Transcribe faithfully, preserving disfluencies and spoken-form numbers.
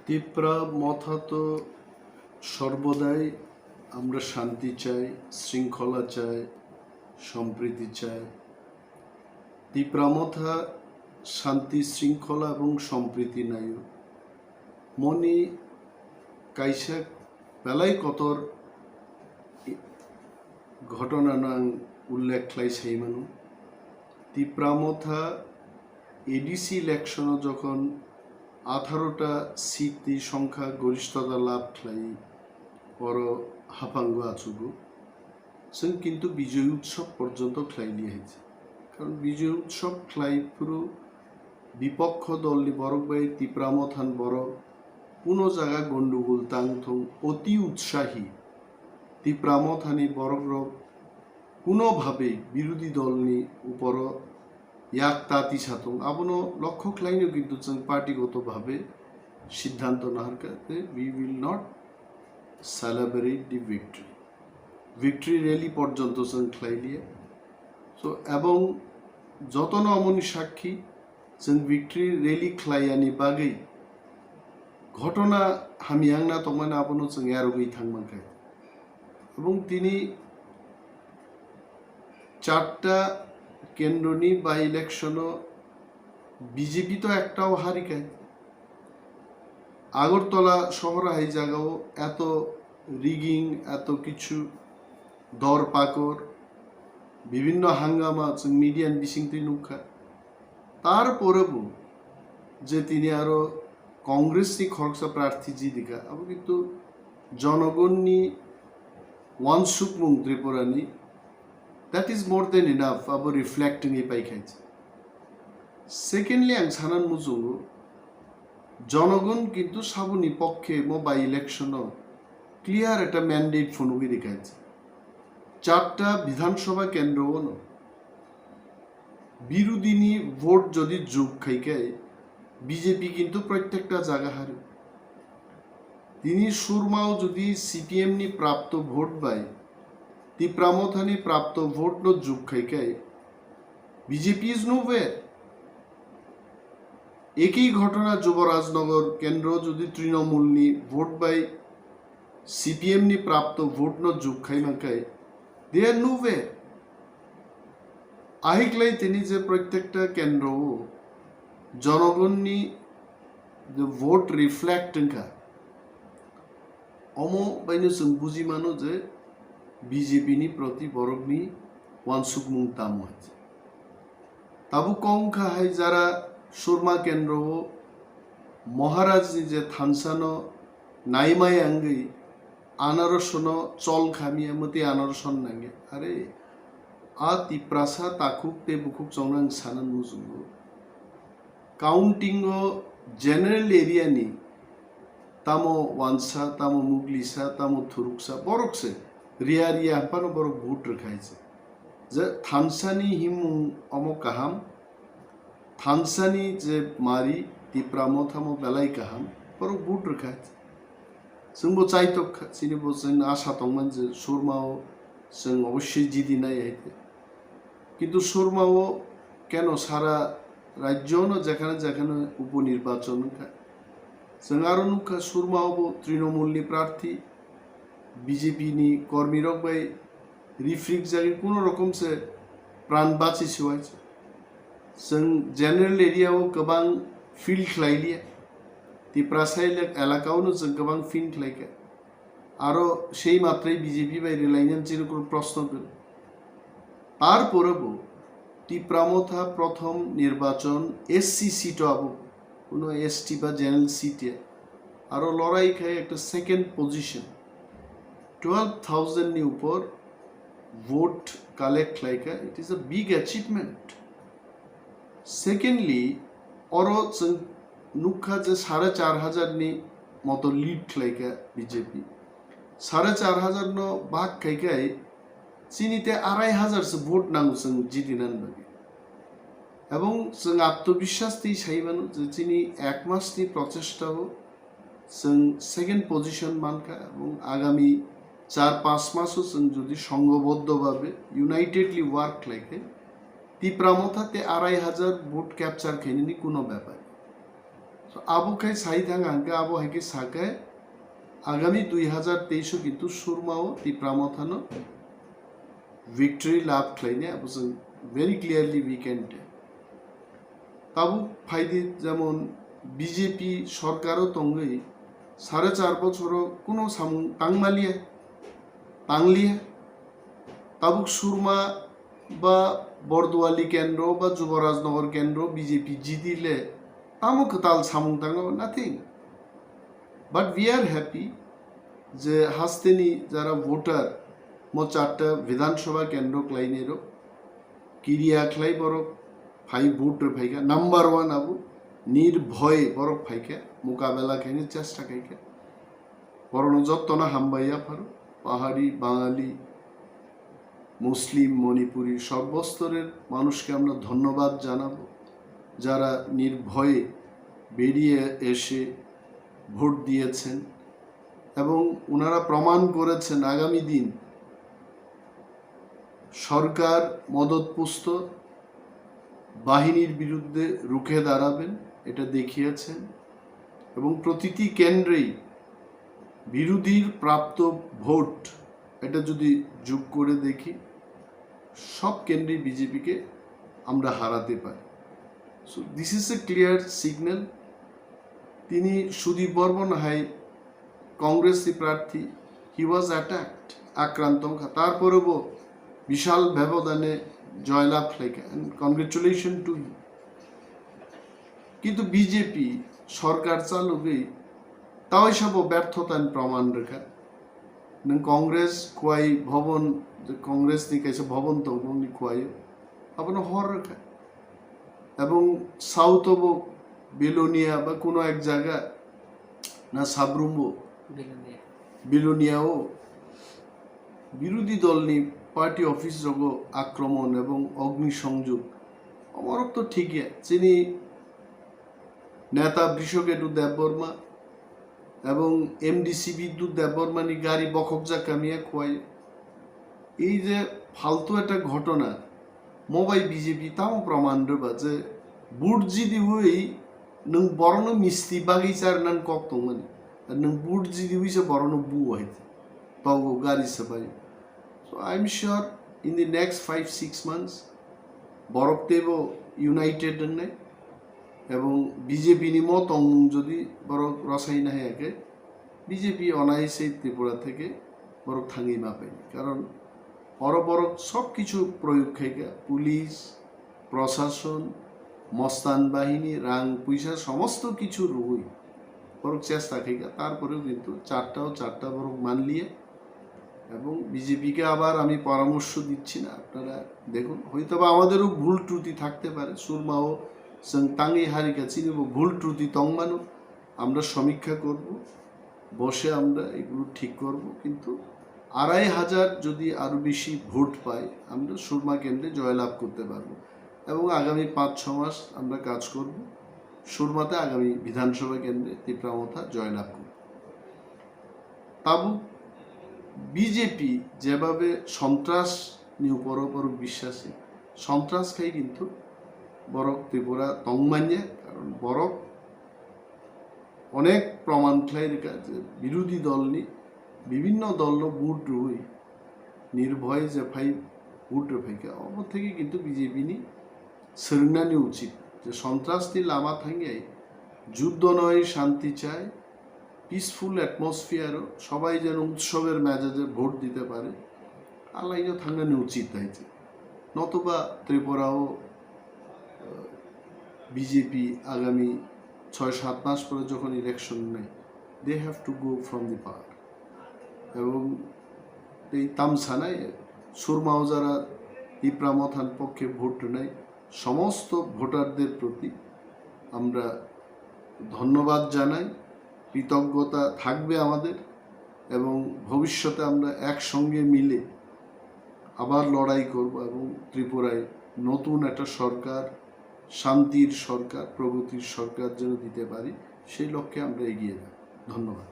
Tipra Motha to sorbodai amra shanti chai, shringkhola chai, sompriti chai. Tipra Motha shanti, shringkhola ebong sompriti naio. Moni kaisa belai kotor ghotona no ang ullekh khlai sai mano. Tipra Motha A D C election o jokhon atharo ta seat ni songkha gorishtota labh khlai, oro haphango achugo. Chwng kintu Bijoy Utsav porjonto khlai liya hai se. Karon Bijoy Utsav khlai phuru bipokho dol ni borok bai Tipra Motha ni borok kuno jaga gondogol tang thung, oti utsahi. Tipra Motha ni borok rok kuno bhabe birodhi dol ni uporo yak tati satung, abono lokho khlaino kintu chwng party goto bhabe siddhanto naharkha je we will not celebrate the victory. Victory rally porjonto chwng khlai liya. So, ebong jotono amoni sakhi, chwng victory rally khlaiyani bagwi ghotona hamya wngna tongmani abono chwng yarogwi thangmankha. Ebong tini charta kendroni by election-o B J P to ektao harikha. Agartala sohor hai jagao eto rigging, eto kichu dor pakor, bibhinno hangama chwng media ni bisingtwi nukha. Tarporebo je tini aro Congress ni khoroksa prarthi jidikha, abo kintu jonogonni wansukmung Tripura ni, that is more than enough, abo reflect wngwi paikha. Secondly, ang sanan muchungo, jonogon kintu saboni pokkhe mo by election o clear ekta mandate phunugwi rikha. Charta Bidhan Sabha kendro ono birodhi ni vote jodi jug khai khe B J P kintu prottekta jaga hari. Tini Surma o jodi C P M ni prapto vote bai Tipra Motha ni prapto vote no jug khai khe B J P is nowhere. Ekhi ghotona Juborajnagar kendro jodi Trinamool ni vote bai C P M ni prapto vote no jug khai mankhe, they are nowhere. Ahiklai tini je prottekta kendro o jonogonni je vote reflect wngkha, omo baino chwng buji mano je B J P ni proti borokni wansukmung tamo hai. Tabuk kok wngkha hai jara Surma kendro o Maharaj ni je thansa no naimaya wngwi anarosono chol khamya mwtwi anarosono nangya. Are, a Tiprasa takhuk tei bukhuk chongno ang sana muchungo. Counting o general area ni tamo wansa, tamo muglisa, tamo thuruksa, borok se riya riya haphano borok vote rwkha hai se. Je thansa ni himung omo kaham, thansa ni je mari Tipra Motha mo belai kaham, borok vote rwkha. Chwngbo chaitok kha, chini bo chwng asa tongmani je Surma o chwng obossoi jidi nai hai te. Kintu Surma o keno sara rajyo no jekhane jekhane upo nirbachon wngkha. Chwng aro nukha Surma o bo Trinamool ni prarthi, B J P ni kormi rok bai rifrik jagwi kuno rokom se pran bachi siwai. Chwng general area o kwbang field khlai liya. Tiprasa elak-, elaka o no chwng kwbang field khlai kha. Aro sei matrai B J P bai rwlainani chini kunu proshno kwrwi. Tarpore bo Tipra Motha prothom nirbachon S C seat o abo, kuno S T ba general seat ya. Aro lorai khai ekta second position. Twelve thousand ni upor vote collect khlaikha, it is a big achievement. Secondly, oro chwng nukha je sare char hajar ni moto lead khlaikha B J P. Sare char hajar no bhag khaikhai chini te arai hajar se vote nango chwng jitinani bagwi. Ebong chwng atmobiswas twi sai mano je chini ek mas ni prochesta o chwng second position mankha, ebong agami char panch maso chwng jodi songhoboddo bhabe unitedly work khlai khe Tipra Motha te arai hajar vote capture khainani kuno bepar. Abo khai sai thang ang khe, abo hai khe sa khe agami dui hazar teis o kintu Surma o Tipra Motha no victory lab khlainai, abo chwng very clearly we can tell. Tabuk phaidi, jemon B J P sorkar o tongwi sare char bochor o kuno samung tangmaliya, tangliya. Tabuk Surma ba Borduali kendro ba Juborajnagar kendro B J P jidi le tamo kwtal samung tango? Nothing. But we are happy je hasteni jara voter mo charta Bidhan Sabha kendro klainai rok kiriya khlai borok phai vote rw phaikha. Number one abo nirbhoy borok phaikha, mukabela khaini chesta khaikha. Borokno jottono hambai yapharo, Pahari, Bangali, মুসলিম, মণিপুরি সর্বস্তরের মানুষকে আমরা ধন্যবাদ জানাবো, যারা নির্ভয়ে বেরিয়ে এসে ভোট দিয়েছেন এবং ওনারা প্রমাণ করেছেন আগামী দিন সরকার মদতপুষ্ট বাহিনীর বিরুদ্ধে রুখে দাঁড়াবেন, এটা দেখিয়েছেন। এবং প্রতিটি কেন্দ্রেই বিরোধীর প্রাপ্ত ভোট, এটা যদি যোগ করে দেখি, সব কেন্দ্রেই বিজেপিকে আমরা হারাতে পারি। So this is a clear signal. তিনি সুদীপ বর্মন হাই কংগ্রেসি প্রার্থী, he was attacked, আক্রান্ত হন, তারপরেও বিশাল ব্যবধানে জয়লাভ লেখা, and congratulation to him. কিন্তু বিজেপি সরকার চালুগই তাই সব ব্যর্থতার প্রমাণ রেখা। নং কংগ্রেস কুয়াই ভবন, কংগ্রেস নি কাইসে ভবন তো নি কুয়াই, আবনো হর রেখা। এবং সাউথ ও বিলোনিয়া বা কোনো এক জায়গা না সাবরুমও বিলোনিয়াও বিরোধী দলনি পার্টি অফিস রোগ আক্রমণ এবং অগ্নিসংযোগ অমরক তো ঠিকই চিনি নেতা বৃষকেতু দেববর্মা এবং এমডিসি বিদ্যুৎ দেববর্মানি গাড়ি বখক জাকামিয়া খুয়াই। এই যে ফালতু একটা ঘটনা, মোবাই বিজেপি তাও প্রমাণ রেবা যে বুট জিদি ওই নং বড়নো মিস্তি বাগিচার নান কক তংমানি, আর নং বুট জিদি ওই সে বড়নো বু হইতে পাও গাড়ি সবাই। So I am sure in the next five six months borok teibo united wngnai, এবং BJP ni mo tongmung jodi borok rosai na haya khe BJP অনায়াসেই ত্রিপুরা থেকে borok thangwi ma pai, কারণ oro borok সব কিছু প্রয়োগ khaikha, police, প্রশাসন, মস্তান বাহিনী, রাং পয়সা সমস্ত কিছু রুই borok চেষ্টা khaikha, তারপরেও কিন্তু চারটাও চারটা borok মানলিয়ে। এবং বিজেপিকে আবার আমি পরামর্শ দিচ্ছি না, আপনারা দেখুন, হয়তো বা আমাদেরও ভুল ত্রুটি থাকতে পারে, সুরমাও जों tangwi harika chinibo ভুল ত্রুটি tongmano, আমরা সমীক্ষা করব, বসে আমরা এগুলো ঠিক করব। কিন্তু আড়াই হাজার যদি আরও বেশি ভোট পাই, আমরা সুরমা কেন্দ্রে জয়লাভ করতে পারবো এবং আগামী পাঁচ ছ মাস আমরা কাজ করব সুরমাতে আগামী বিধানসভা কেন্দ্রে তিপ্রা মথা জয়লাভ করব। তাবু বিজেপি যেভাবে সন্ত্রাস নিয়ে উপর উপর বিশ্বাসী, সন্ত্রাস খাই কিন্তু বরক ত্রিপুরা তংমানিয়া, কারণ বরক অনেক প্রমাণ khlai rwkha je বিরোধী দলনি বিভিন্ন দলno ভোট rwui নির্ভয়ে যে phai vote rwphaikha, obo theke kintu বিজেপিni swrwngnani uchit je সন্ত্রাসni lama thangyai যুদ্ধ নয়, শান্তি চাই, পিসফুল অ্যাটমসফিয়ারও সবাই যেন উৎসবের মেজাজে ভোট দিতে পারে, আলাইনো থাকনানি উচিত হয়েছে। নতুবা ত্রিপুরাও বিজেপি আগামী ছয় সাত মাস পরে যখন ইলেকশন নেই, they have to go from the power। এবং এই তামসানায় সুরমাও যারা তিপ্রা মথান পক্ষে ভোট নেয়, সমস্ত ভোটারদের প্রতি আমরা ধন্যবাদ জানাই, কৃতজ্ঞতা থাকবে আমাদের এবং ভবিষ্যতে আমরা একসঙ্গে মিলে আবার লড়াই করব এবং ত্রিপুরায় নতুন একটা সরকার, শান্তির সরকার, প্রগতির সরকার যেন দিতে পারি, সেই লক্ষ্যে আমরা এগিয়ে যাব। ধন্যবাদ।